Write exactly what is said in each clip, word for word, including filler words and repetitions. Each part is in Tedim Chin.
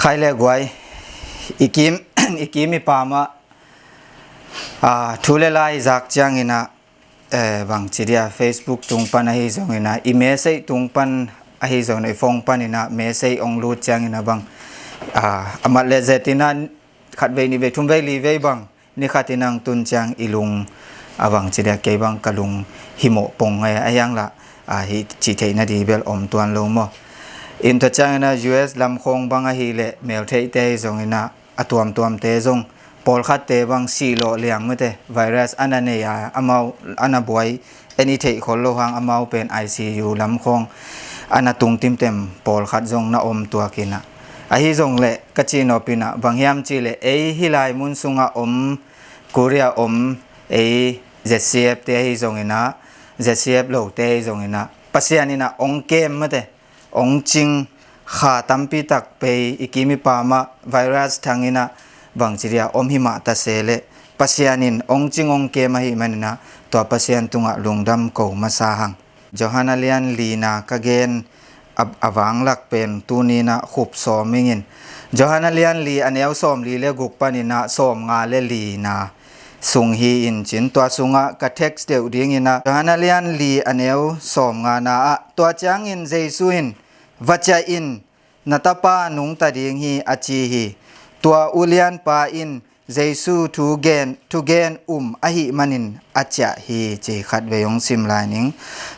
Khai le guai, i kim, i kim i pam ah, ah, thu le lai zak ciangin ah, eh, bangci dia Facebook tung pan ahi zongin ah, i message tung pan ahi zongin ah, i phone panin ah message ong lut ciangin ah bang, ah, a mat le zet in ah khat vei, nih vei, thum vei, li vei bang, ni khat in ang tun ciang i lung a bangci dia, kei bang ka lung himawh pong ngai a hiang lah, ah, hi ci theih nading bel om tuan lo maw. In tua ciangin ah U S lam khawng bang ahih leh meltheihte ahi zongin ah, a tuamtuamte zong, pawlkhatte bang sih lawh liang mate, virus a na nei a, amau a na buai, en i theih khol lo hang amau pen I C U lam khawng a na tung timtem pawlkhat zong na om tuak in ah. Ahi zong leh ka cihnopna bang hiam cih leh ei hih lai mun sungah om, Korea om, ei Z C F te ahi zongin ah, Z C F lote ahi zongin ah, Pasian in ah ong kem mate, ong cing kha tampi tak pei i kim i pam ah virus thang in ah bangci dia om hi mah ta se leh, Pasian in ong cing ong kem ahih manin ah tua Pasian tungah lungdam ko masa hang. Johan a lian lina ka gen a, a vanglak pen tuni in ah khup sawm ing in. Johan a lian li a neu sawm li le guk panin ah sawm nga le lina sung hi in cin, tua sungah ka text deuh dingin ah, Johan a lian li a neu sawm nga na ah, tua ciangin Jesu in, va ciah in, na tapa nungta ding hi, a ci hi. Tua ulianpa in Jesu thugen, thugen um ahih manin a ciah hi, ci khat vei ong sim lai ning.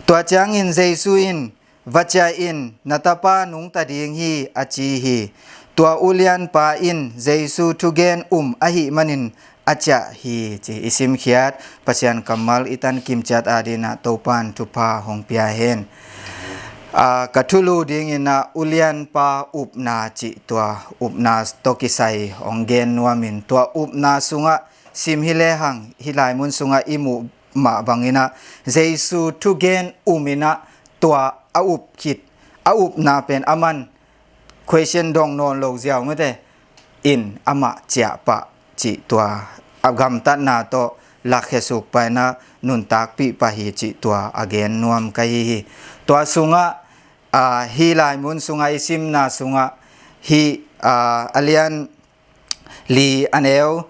Tua ciangin Jesu in, va ciah in, na tapa nungta ding hi, a ci hi. Tua ulianpa in Jesu thugen um ahih manin a ciah hi, ci i simkhiat Pasian kammal i tan kimciat adingin ah Topan thupha hong pia hen. Ah, ka thulu dingin ah ulianpa upna cih tua upna tawh kisai hong gen nuam in, tua upna sungah sim hi lehang hih lai mun sungah i muh mah bangin ah Jesu thugen um in ah tua a up khit, a upna pen aman question dong nawn lo ziau mate in amah ciah pah cih tua a gamtatna tawh lakkhiasuk pah in ah nuntakpih pah hi cih tua a gen nuam ka hi hi. Tua sungah, ah, hih lai mun sungah i simna sungah hih, ah, a lian li a neu,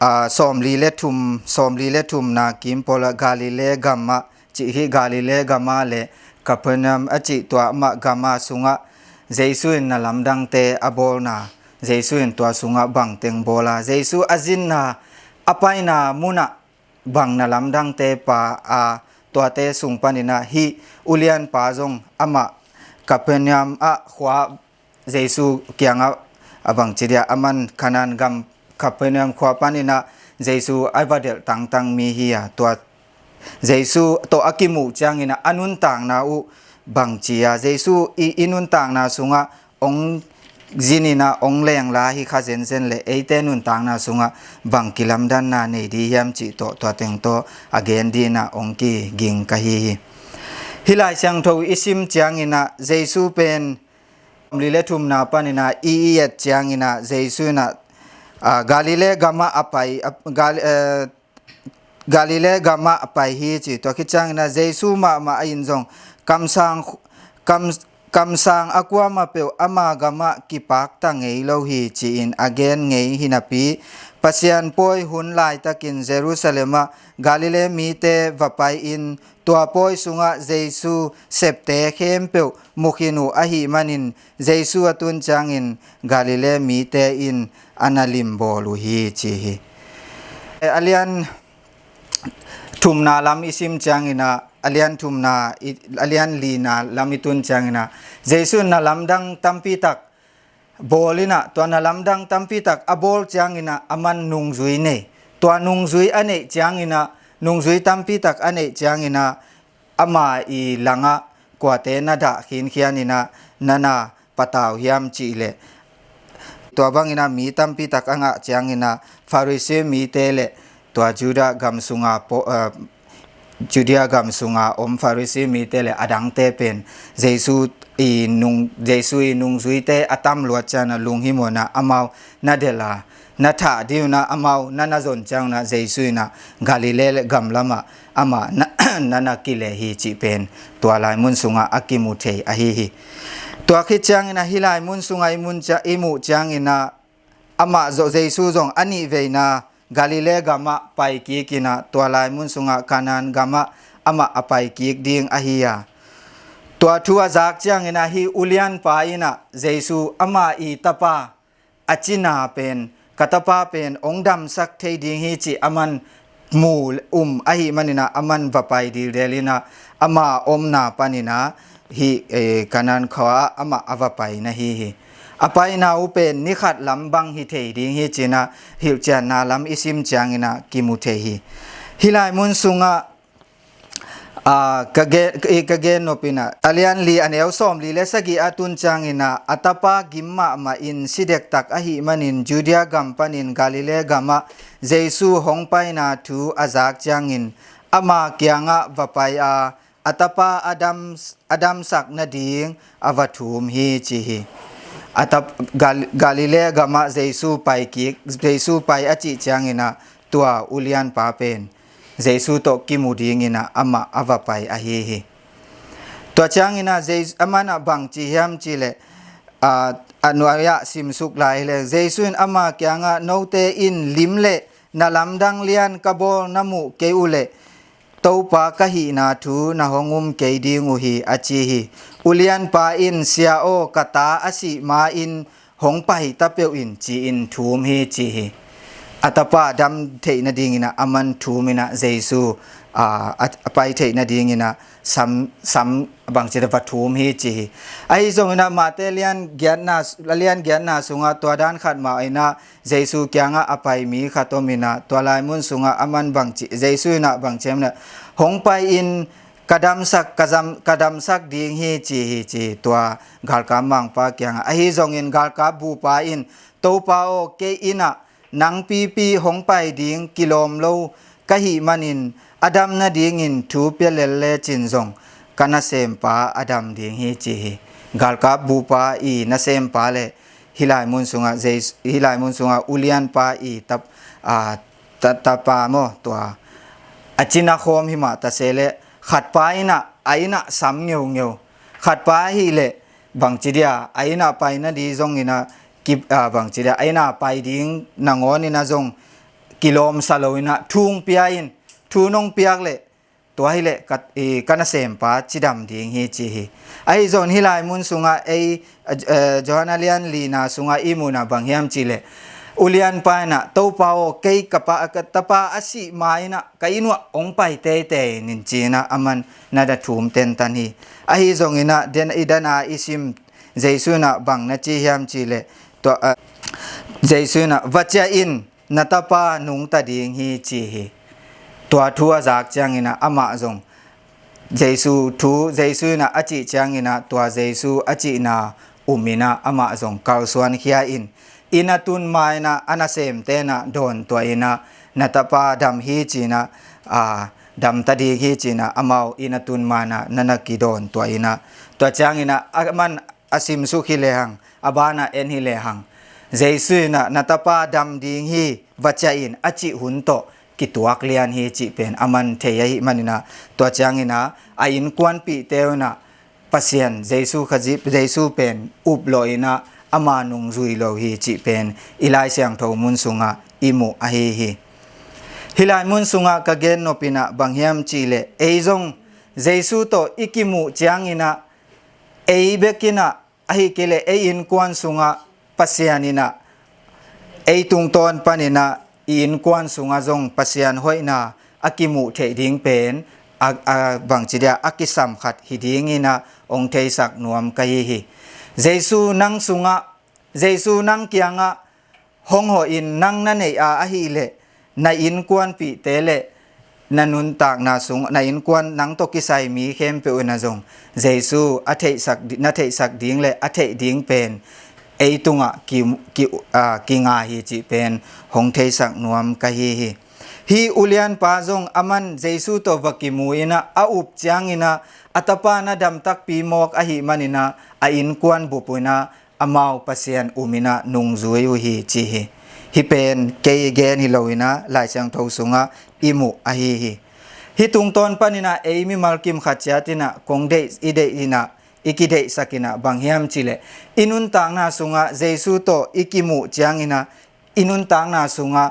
ah, sawm li le thum, sawm li le thumna kim pawl ah Galilee gam ah, cih hi Galilee gam ah le Capernaum a cih tua mah gam ah sungah Jesu in na lamdangte a bawlna, Jesu in tua sungah bangteng bawl a, Jesu a zinna, a paina mun ah bang na lamdangte pha a, tuate sung panin ah hih ulianpa zong amah Capernaum ah khua, Jesu kiangah a bangci dia, aman Kanaan gam Capernaum khua panin ah Jesu a va delh tangtang mi hi a, tua Jesu tawh a kimuh ciangin ah a nuntakna uh bangci a, Jesu i, i nuntakna sungah ong zin in ah ong lengla hi kha zenzen leh eite nuntakna sungah bang kilamdanna nei ding hiam cih tawh tua teng tawh a gen dingin ah ong kiging ka hi hi. Hih Lai Siangtho i sim ciangin ah Jesu pen sawm li le thumna panin ah i, i et ciangin ah Jesu in ah, ah, Galilee gam ah a pai, ah, Gal-, eh, Galilee gam ah a pai hi ci. Tua khit ciangin ah Jesu mahmah in zong kamsang, kam, kamsang a kuamah peuh ama gam ah kipakta ngei lo hi ci-in a gen ngei hi napi, Pasian pawi hun laitakin Jerusalem ah Galilee mite va pai-in tua pawi sungah Jesu septe khempeuh mu khin uh ahih manin Jesu a tun ciangin Galilee mite in a na limbawl uh hi ci hi. A lian thumna lam i sim ciangin ah, a lian thumna i, a lian lina lam i tun ciangin ah Jesu in na lamdang tampi tak bawl in ah, tua na lamdang tampi tak a bawl ciangin ah aman nungzui nei. Tua nungzui a neih ciangin ah, nungzui tampi tak a neih ciangin ah ama i langah kuate na dah khinkhian in ah na na patau hiam cih leh, tua bangin ah mi tampi tak a ngah ciangin ah Farisi mite le tua Judah gam sunga paw-, eh, Judea gam sunga om Farisi mite le adangte pen Jesu i nung, Jesu i nungzuite a tam luat ciangin ah lunghimawh in ah amau na delh a, na thah ding un ah amau na na zon ciangin ah Jesu in ah Galilee le gam lamah amah na, na na kileh hi cih pen tua lai mun sungah a kimu thei ahi hi. Tua khit ciangin ah hih lai mun sungah i, mun cia, i muh ciangin ah amah zong, Jesu zong a nih veina Galilee gamah pai kik in ah tua lai mun sungah Kanaan gamah amah a pai kik ding ahi a. Tua thu a zak ciangin ah hih ulianpa in ah Jesu ama i tapa a cina pen, ka tapa pen hong damsak thei ding hi cih aman mu um ahih manin ah aman va pai dildel in ah ama omna panin ah hih, eh, Kanaan khua ah amah a va paina hi hi. A paina uh pen ni khat lam bang hi thei ding hi ci-in ah hilhcianna lam i sim ciangin ah kimu thei hi. Hih lai mun sungah Aa, ka gen, i ka gen nop in ah, a lian li a neu sawmli le sagih a tun ciangin ah, a tapa gim mahmah in si dektak ahih manin Judea gam panin Galilee gamah Jesu hong paina thu a zak ciangin ama kiangah va pai a, a tapa a dam, a damsak nading a va thum hi ci hi. A tap, Gal, Galilee gamah Jesu pai kik, Jesu pai a cih ciangin ah tua ulianpa pen Jesu tawh kimu dingin ah amah a va pai ahi hi. Tua ciangin ah Jesu, aman ah bang ci hiam cih leh, aa, a nuai-ah simsuk lai hi leh, Jesu in ama kiangah, "Note in lim le na lamdang lian ka bawl na muh kei uh leh Topa ka hihna thu na hong um kei ding uh hi," a ci hi. Ulianpa in, "Sia aw, ka ta a sih ma-in hong pai ta peuh in," ci-in thum hi ci hi. A tapa dam theih nadingin ah aman thum in ah Jesu, aa, a, a pai theih nadingin ah sam, sam bangci a va thum hi ci hi. Ahi zongin ah Mate lian giatna, lian giatna sungah tua dan khat mah in ah Jesu kiangah a pai mi khat om in ah tua lai mun sungah aman bangci, Jesu in ah bangci hiam in ah, "Hong pai in, ka damsak, ka zam, ka damsak ding hi," ci hi ci hi. Tua galkap mangpa kiangah. Ahi zongin galkap bupa in, "Topa aw, kei in ah nang pipi hong pai ding kilawm lo ka hih manin a dam nadingin thu pia lel lecin zong ka nasempa a dam ding hi," ci hi. Galkap bupa i nasempa le hih lai mun sungah Jesu, hih lai mun sungah ulianpa i tap, aa, ta, tapa maw tua a cina khawm hi mah ta se leh khatpa in ah a inn ah sam ngeungeu. Khatpa ahih leh bangci dia a inn ah pai nading zongin ah ki, aa, bangci dia a inn ah pai ding nangawn in ah zong kilawmsa lo in ah thu hong pia in, thu nong piak leh tua hi leh ka, i, ka nasempa cidam ding hi ci hi. Ahi zongin hih lai mun sungah ei, a, a, Johan a lian lina sungah i muhna bang hiam cih leh, ulianpa in ah, "Topa aw, kei ka pa, ka tapa a sih ma-in ah ka inn uah hong pai teitei ning," ci-in ah aman na da thum tentan hi. Ahi zongin ah den, i dana i sim Jesu in ah bang na ci hiam cih leh, tua, a, Jesu in ah, "Va ciah in, na tapa nungta ding hi," ci hi. Tua thu a zak ciangin ah amah zong Jesu thu, Jesu in ah a cih ciangin ah tua Jesu a cihna um in ah amah zong kalsuan khia in, inn a tun ma-in ah a nasemte in ah dawntuah in ah, "Na tapa dam hi," ci-in ah, aa, "damta ding hi," ci-in ah amau inn a tun ma-in ah na na kidawntuah in ah, tua ciangin ah aman a simsuk hi lehang, a banah en hi lehang, Jesu in ah, "Na tapa dam ding hi, va ciah in," a cih hun tawh kituak lian hi cih pen aman thei ahih manin ah, tua ciangin ah a innkuanpihte un ah Pasian, Jesu Khazih, Jesu pen uplawh in ah ama nungzui lo hi cih pen i Lai Siangtho mun sungah i muh ahi hi. Hih lai mun sungah ka gen nop in ah bang hiam cih leh, ei zong Jesu tawh i kimuh ciangin ah ei bek in ah, ahih kei leh ei innkuan sungah Pasian in ah ei tungtawn panin ah i innkuan sungah zong Pasian hoihna a kimuh theih ding pen a, a bangci dia a kisam khat hi dingin ah hong theisak nuam ka hi hi. Jesu nang sungah, Jesu nang kiangah hong hawh in nang na neih a, ahih leh na innkuanpihte le na nuntakna sung, na innkuan nang tawh kisai mi khempeuh in ah zong Jesu a theihsak di, na theihsak ding le a theih ding pen ei tungah ki, ki, aa, kinga hi cih pen hong theisak nuam ka hi hi. Hih ulianpa zong aman Jesu tawh va kimu in ah a up ciangin ah a tapa na dam takpi mawk ahih manin ah a innkuan bup un ah amau Pasian um in ah nungzui uh hi ci hi. Hih pen kei gen hi lo in ah Lai Siangtho sungah i muh ahi hi. Hih tungtawn panin ah ei mimal kim khat ciat in ah kong deih, i deih in ah i kideihsak in ah bang hiam cih leh i nuntakna sungah Jesu tawh i kimuh ciangin ah i nuntakna sungah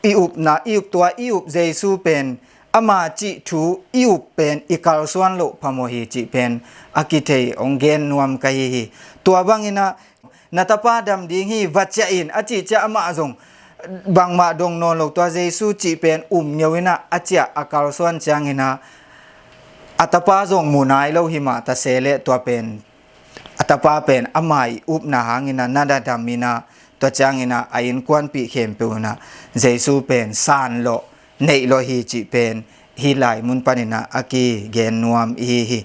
i upna, i up, tua i up Jesu pen ama cih thu i up pen i kalsuan loh phamawh hi cih pen a kithei hong gen nuam ka hi hi. Tua bangin ah na tapa dam ding hi, va ciah in a cih ciang amah zong bangmah dong nawn lo, tua Jesu cih pen um ngeu in ah a ciah a kalsuan ciangin ah a tapa zong mu nai lo hi mah ta se leh tua pen a tapa pen ama i upna hangin ah na dadam in ah tua ciangin ah a innkuanpih khempeuh in ah Jesu pen san lawh neih lawh hi cih pen hih lai mun panin ah a kigen nuam i hi hi.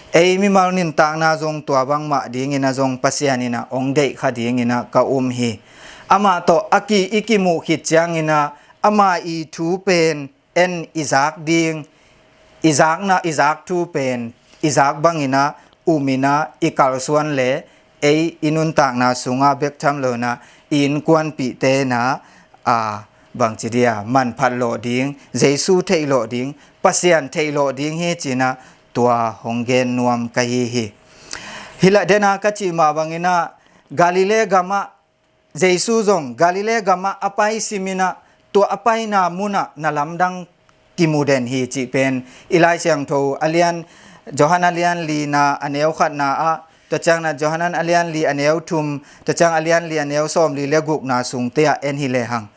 Ei mimal nuntakna zong tua bangmah dingin ah zong Pasian in ah hong deih kha dingin ah ka um hi. Amah tawh a ki, i kimuh khit ciangin ah ama i thu pen en i zak ding, i zakna, i zak thu pen i zak bangin ah um in ah i kalsuan leh ei i nuntakna sungah bek tham lo in ah i innkuanpihte in ah a bangci dia manphat lawh ding, Jesu theih lawh ding, Pasian theih lawh ding hi ci in ah tua hong gen nuam ka hi hi. Hih lai dena ka cih mah bangin ah Galilee gamah Jesu zong Galilee gamah a pai simin ah tua a paina munah na lamdang kimu den hi cih pen i Lai Siangtho a lian, Johan a lian lina a neu khatna ah, tua ciangin ah Johan a lian li a neu thum, tua ciang a lian li a neu sawmli le gukna sungte ah en hi lehang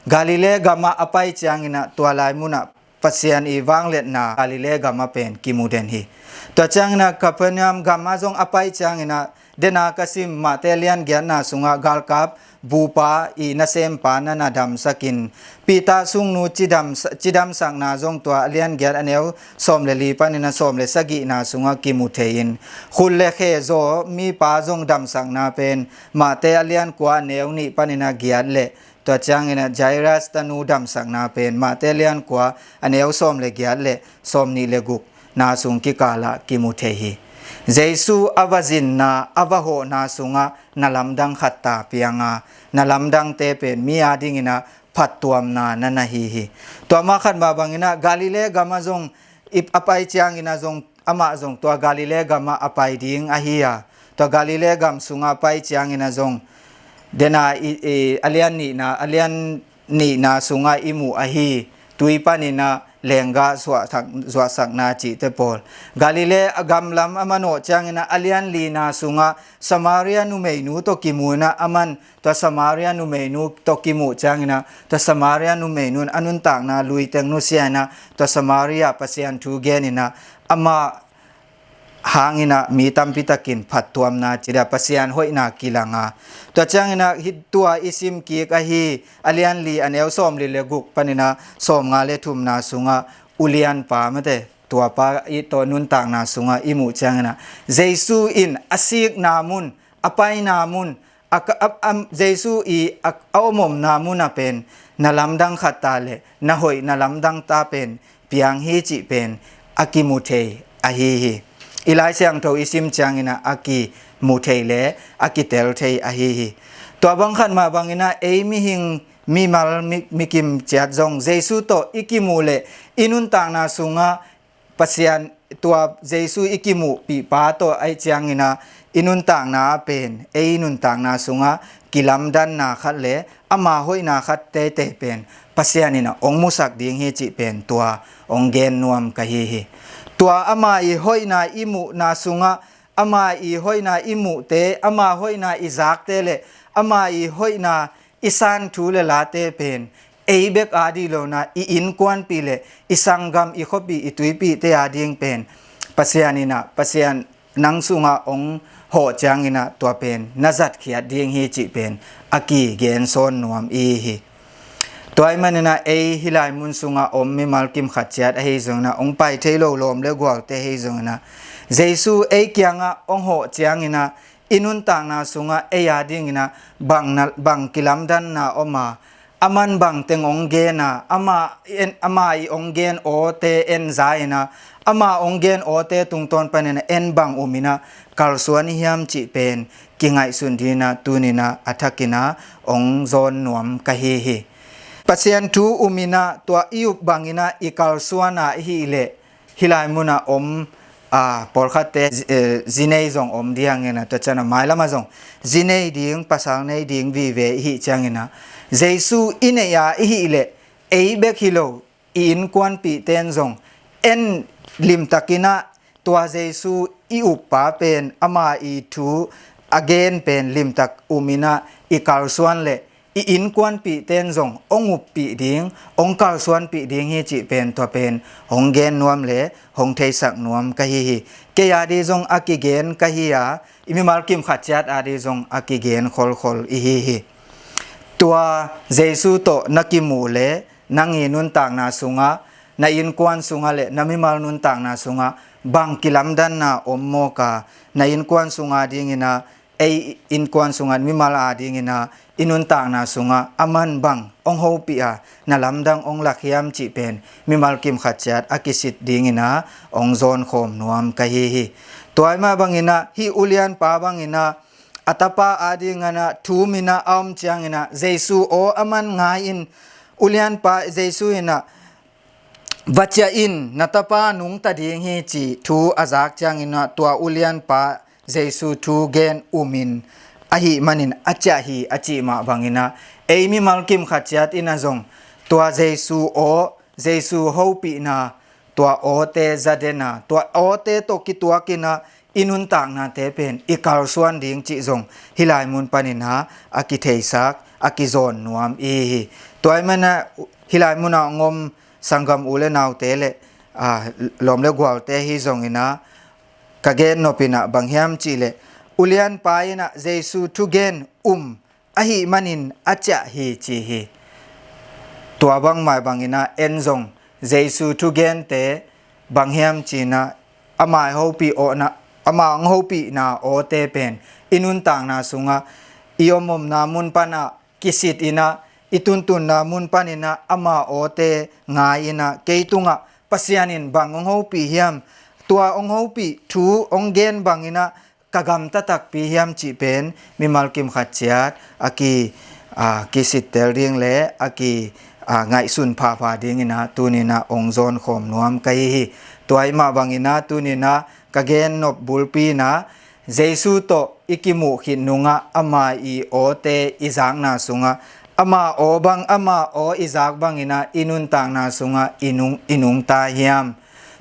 Galilee gamah a pai ciangin ah tua lai munah Pasian i vangliatna Galilee gamah pen kimu den hi. Tua ciangin ah Capernaum gamah zong a pai ciangin ah dena ka sim Mate lian giatna sungah galkap bupa i nasempa na na damsakin Peter sungnu cidam, cidamsakna zong tua a lian giat a neu sawm le li panin ah sawm le sagihna sungah kimu thei in khut le khe zaw mipa zong damsakna pen Mate a lian kua a neu nih panin ah giat le tua ciangin ah Jairus tanu damsakna pen Mate lian kua a neu sawm le giat le sawm nih le gukna sung kikalah kimu thei hi. Jesu a va zinna, a va hawhna sungah na lamdang khat ta pianga, na lamdangte pen mi a dingin ah phattuamna na na hi hi. Tua mah khat mah bangin ah Galilee gamah zong i, a pai ciangin ah zong amah zong tua Galilee gamah a pai ding ahi a, tua Galilee gam sungah a pai ciangin ah zong dena i, i, a lian nihna, a lian nihna sungah i muh ahi tui panin ah lenggah zuahsak, zuahsakna cihte pawl. Galilee a gamlam a manawh ciangin ah a lian lina sungah Samaria numeinu tawh kimu in ah aman tua Samaria numeinu tawh kimuh ciangin ah tua Samaria numeinu in a nuntakna luiteng nusia in ah tua Samaria Pasian thu genin ah amah hangin ah mi tampi takin phattuamna cih dia Pasian hoihna kilanga. Tua ciangin ah hih tua i sim kik ahi a lian li a neu sawm li le guk panin ah sawm nga le thumna sungah ulianpa mate tuapa i tawh nuntakna sungah i muh ciangin ah Jesu in a sikna mun, a paina mun, a ka, a, a, Jesu i a, a om omna munah pen na lamdang khat ta le na hoih na lamdang ta pen piang hi cih pen a kimu thei ahi hi. I Lai Siangtho i sim ciangin ah a kimu thei le a kitel thei ahi hi. Tua bang khat mah bangin ah ei mihing mimal mi, mikim ciat zong Jesu tawh i kimuh le i nuntakna sungah Pasian tua Jesu i kimuhpihpa tawh ahih ciangin ah i nuntakna ah pen ei i nuntakna sungah kilamdanna khat le ama hoihna khat teitei pen Pasian in ah hong musak ding hi cih pen tua hong gen nuam ka hi hi. Tua ama i hoihna i muhna sungah ama i hoihna i muhte, ama hoihna i zakte le ama i hoihna i san thu le late pen ei bek a dih lo in ah i innkuanpih le i sanggam, i khuapih, i tuipihte a ding pen Pasian in ah, Pasian nang sungah hong hawh ciangin ah tua pen na zatkhiat ding hi cih pen a kigen sawn nuam i hi. Tua ahih manin ah ei hih lai mun sungah om mimal kim khat ciat ahi zongin ah hong pai thei lo lawm le gualte ahi zongin ah Jesu ei kiangah hong hawh ciangin ah i nuntakna sungah ei a dingin ah bang na, bang kilamdanna om a, aman bangteng hong gen a, ama, en, ama i hong gen awte en za in ah ama hong gen awte tungtawn panin ah en bang um in ah kalsuan i hiam cih pen kingaihsun dingin ah tuni in ah a thakin ah hong zawn nuam ka hi hi. Pasian thu um in ah tua i up bangin ah i kalsuan a i hih leh hih lai munah om a, pawlkhatte zi-, eh, zi nei zong om ding hi hangin ah, tua ciang a mailam ah zong zi nei ding, pasal nei ding vive i hih ciangin ah, Jesu i neih a i hih leh ei bek hi lo, i innkuanpihte in zong en limtakin ah tua Jesu i uppa pen ama i thu a gen pen limtak um in ah i kalsuan leh i innkuanpihte in zong hong uppih ding, hong kalsuanpih ding hi cih pen tua pen hong gen nuam le hong theisak nuam ka hi hi. Kei a ding zong a kigen ka hi a, i mimal kim khat ciat a ding zong a kigen kholkhol i hi hi. Tua Jesu tawh na kimuh leh nang i nuntakna sungah, na innkuan sungah leh na mimal nuntakna sungah bang kilamdanna om mawk a, na innkuan sungah dingin ah, ei innkuan sungah mimal a dingin ah i nuntakna sungah aman bang hong hopih a, na lamdang hong lak hiam cih pen mimal kim khat ciat a kisit dingin ah hong zawnkhawm nuam ka hi hi. Tua ahih mah bangin ah hih ulianpa bangin ah a tapa a dingin ah thu min ah a om ciangin ah Jesu aw aman ngai-in, ulianpa Jesu in ah, "Va ciah in, na tapa nungta ding hi," ci thu a zak ciangin ah tua ulianpa Jesu thu gen umin, ahih manin a ciah hi a cih mah bangin ah, ei mimal kim khat ciat in ah zong tua Jesu aw, Jesu hopihna, tua awte za den a, tua awte tawh kituakin ah i nuntaknate pen i kalsuan ding cih zong hih lai mun panin ah a kitheisak, a kizawn nuam i hi hi. Tua ahih manin ah hih lai mun ah hong om sanggam u le naute le, a, lawm le gualte hi zongin ah ka gen nop in ah bang hiam cih leh, ulianpa in ah Jesu thugen um, ahih manin a ciah hi ci hi. Tua bang mah bangin ah en zong Jesu thugente bang hiam ci-in ah, ama hopih awna, ama hong hopihna awte pen i nuntakna sungah, i om omna mun pan ah kisit in ah, i tuntunna mun panin ah ama awte ngai in ah, kei tungah Pasian in bang hong hopih hiam, tua hong hopih thu hong gen bangin ah ka gamta takpi hiam cih pen mimal kim khat ciat a ki, a, kisittel ding le a ki, a, ngaihsun phapha dingin ah tuni-in ah hong zawnkhawm nuam ka hi hi. Tua ahih mah bangin ah tuni-in ah ka gen nop bulpi in ah, Jesu tawh i kimuh khit nungah ama i awte i zakna sungah, ama aw bang, ama aw i zak bangin ah i nuntakna sungah i nung, i nungta hiam?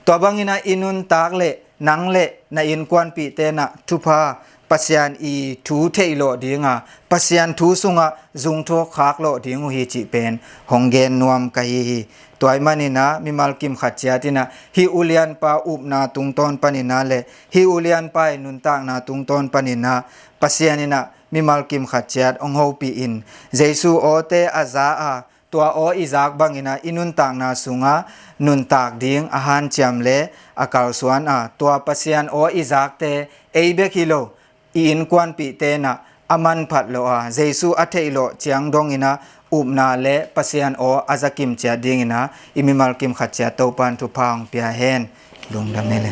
Tua bangin ah i nuntak leh nang le na innkuanpihte in ah thupha, Pasian i thu theih lawh ding a, Pasian thu sungah zungthawk khak lawh ding uh hi cih pen hong gen nuam ka hi hi. Tua ahih manin ah mimal kim khat ciat in ah hih ulianpa upna tungtawn panin ah le hih ulianpa i nuntakna tungtawn panin ah Pasian in ah mimal kim khat ciat hong hopih in, Jesu awte a za a, tua aw i zak bangin ah i nuntakna sungah nuntak ding a hanciam le a kalsuan a, tua Pasian aw i zakte ei bek hi lo, i innkuanpihte in ah a manphat lawh a, Jesu a theih lawh ciang dongin ah upna le Pasian aw a za kim ciat dingin ah i mimal kim khat ciat Topa'n thupha hong pia hen. Lungdam ei le.